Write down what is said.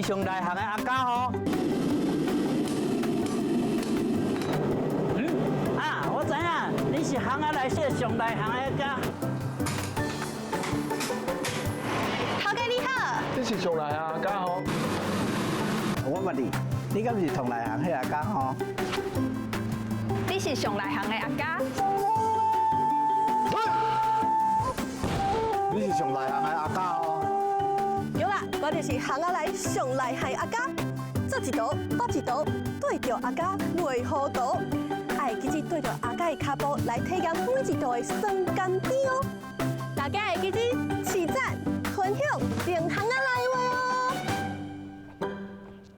是上內行的阿嘉吼？嗯，啊，我知影，你是巷仔內底上內行的阿嘉。頭家你好。你是上內行阿嘉吼？我問你，你敢是上內行彼阿嘉吼？你是上內行的阿嘉。你是上內行的阿嘉吼？對啦，我就是巷仔內上內行阿嘉，做一道，畫一道，綴著阿嘉袂糊塗。愛記得綴著阿嘉的跤步來體驗每一道的酸甘甜哦。大家會記得